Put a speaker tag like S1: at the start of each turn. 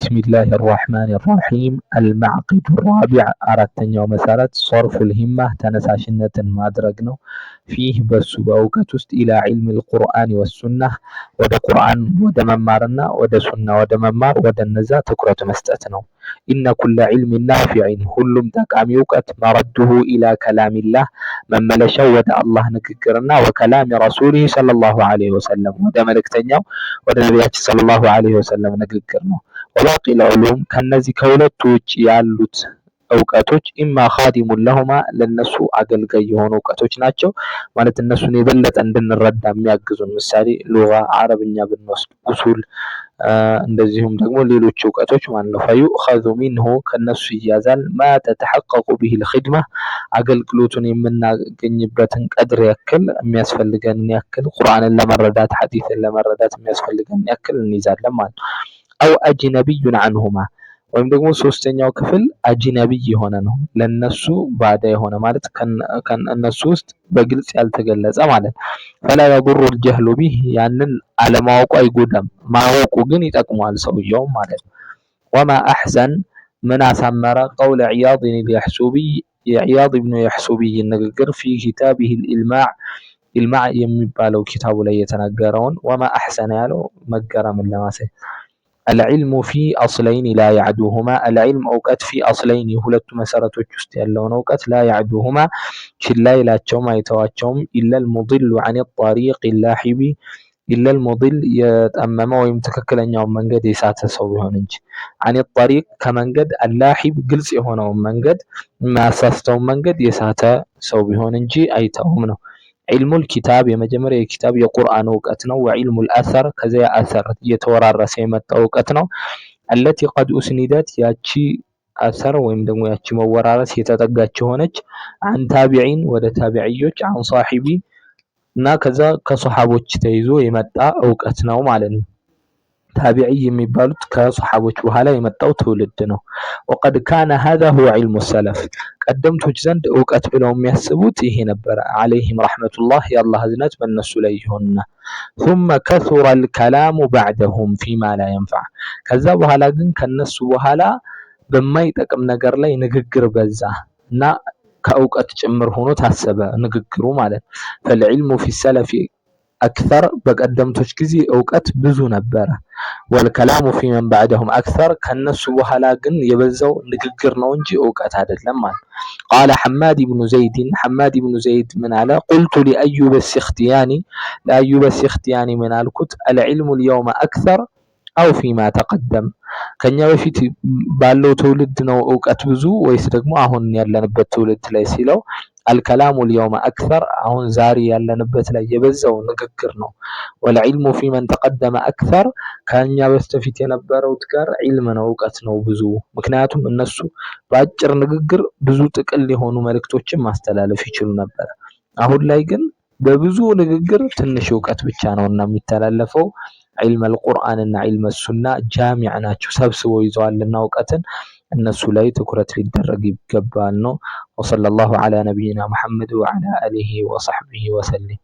S1: بسم الله الرحمن الرحيم። المعقد الرابع፣ አራተኛው መሰረት፣ صرف الهمة ተነሳሽነትን ማድረግ ነው። فيه በሱ በእውቀት ውስጥ إلى علم القرآن والسنة ወደ ቁርአን ወደ መማርና ወደ ሱና ወደ መማር ወደ እነዛ ትኩረት መስጠት ነው። إن كل علم نافع ሁሉም ጠቃሚ እውቀት مرده إلى كلام الله መመለሻው ወደ አላህ ንግግርና وكلام رسوله صلى الله عليه وسلم ወደ መልእክተኛው ወደ ነቢያችን صلى الله عليه وسلم ንግግር ነው። وباقي العلوم ከነዚህ ከሁለቱ ውጭ ያሉት እውቀቶች إما خادم لهما ለነሱ አገልጋይ የሆኑ እውቀቶች ናቸው። ማለት እነሱን የበለጠ እንድንረዳ የሚያግዙን፣ ምሳሌ لغة አረብኛ ብንወስድ፣ أصول፣ እንደዚሁም ደግሞ ሌሎች እውቀቶች ማለት ነው። فيؤخذ منه ከነሱ ይያዛል ما تتحقق به الخدمة አገልግሎቱን የምናገኝበትን قدر ያክል፣ የሚያስፈልገንን ያክል፣ ቁርአንን ለመረዳት ሐዲስን ለመረዳት የሚያስፈልገንን ያክል እንይዛለን ማለት ነው። أو أجنبي عنهما ወይም ደግሞ ሶስተኛው ክፍል أجنبي የሆነ ነው። ለነሱ ባዳ የሆነ ማለት ከነሱ ውስጥ በግልጽ ያልተገለጸ ማለት ነው። فلا يضر الجهل به ያንን አለማወቁ አይጎዳም፣ ማወቁ ግን ይጠቅመዋል ሰውየው ማለት ነው። وما أحسن ምን አሳመረ قول عياض اليحسبي የዕያድ ብኑ የሕሱቢይ ንግግር في كتابه الإلماع ኢልማዕ የሚባለው ኪታቡ ላይ የተናገረውን። وما أحسن ያለው መገረምን ለማሳየት። العلم في أصلين لا يعدوهما العلم እውቀት في أصلين ሁለቱ መሰረቶች ውስጥ ያለውን እውቀት لا يعدوهما ችላ ይላቸውም አይተዋቸውም إلا المضل عن الطريق اللاحب إلا المضل የጠመመ ወይም ትክክለኛውን መንገድ የሳተ ሰው ቢሆን እንጂ عن الطريق ከመንገድ اللاحب ግልጽ የሆነውን መንገድ፣ የማያሳስተውን መንገድ የሳተ ሰው ቢሆን እንጂ አይተውም ነው። علم الكتاب የመጀመሪያ የኪታብ የቁርአን እውቀት ነው። وعلم الأثر ከዚያ أثر እየተወራረሰ የመጣው እውቀት ነው። التي قد أسندت ያቺ أثر ወይም ደግሞ ያቺ መወራረስ የተጠጋች የሆነች عن تابعين ወደ ታቢዕዮች عن صحابي እና ከዛ ከሰሃቦች ተይዞ የመጣ እውቀት ነው ማለት ነው። ታቢዒ የሚባሉት ከሰሃቦች በኋላ የመጣው ትውልድ ነው። وقد كان هذا هو علم السلف ቀደምቶች ዘንድ እውቀት ብለው የሚያስቡት ይሄ ነበረ። عليهم رحمة الله የአላህ እዝነት በእነሱ ላይ ይሁንና። ثم كثر الكلام بعدهم فيما لا ينفع ከዛ በኋላ ግን ከነሱ በኋላ በማይጠቅም ነገር ላይ ንግግር በዛ እና ከእውቀት ጭምር ሆኖ ታሰበ ንግግሩ ማለት ነው። فالعلم في السلف أكثر በቀደምቶች ጊዜ እውቀት ብዙ ነበረ። والكلام في من بعدهم أكثر ከነሱ በኋላ ግን የበዛው ንግግር ነው እንጂ እውቀት አይደለም ማለት። قال حماد بن زيد ሐማድ ብኑ ዘይድ ምን አለ? قلت لأيوب السختياني ለአዩብ ሲክቲያኒ ምን አልኩት? العلم اليوم أكثر أو فيما تقدم ከኛ በፊት ባለው ትውልድ ነው እውቀት ብዙ ወይስ ደግሞ አሁን ያለንበት ትውልድ ላይ ሲለው الكلام اليوم أكثر አሁን ዛሬ ያለንበት ላይ የበዛው ንግግር ነው። والعلم فيمن تقدم أكثر ከኛ በስተፊት የነበረውት ጋር علم ነው፣ እውቀት ነው ብዙ። ምክንያቱም እነሱ በአጭር ንግግር ብዙ ጥቅል የሆኑ መልእክቶችን ማስተላለፍ ይችሉ ነበር። አሁን ላይ ግን በብዙ ንግግር ትንሽ እውቀት ብቻ ነውና የሚተላለፈው። علم القرآن እና علم السنة جامع ናቸው፣ ሰብስበው ይዘዋልና እውቀትን እነሱ ላይ ትኩረት ሊደረግ ይገባል ነው። وصلى الله على نبينا محمد وعلى آله وصحبه وسلم።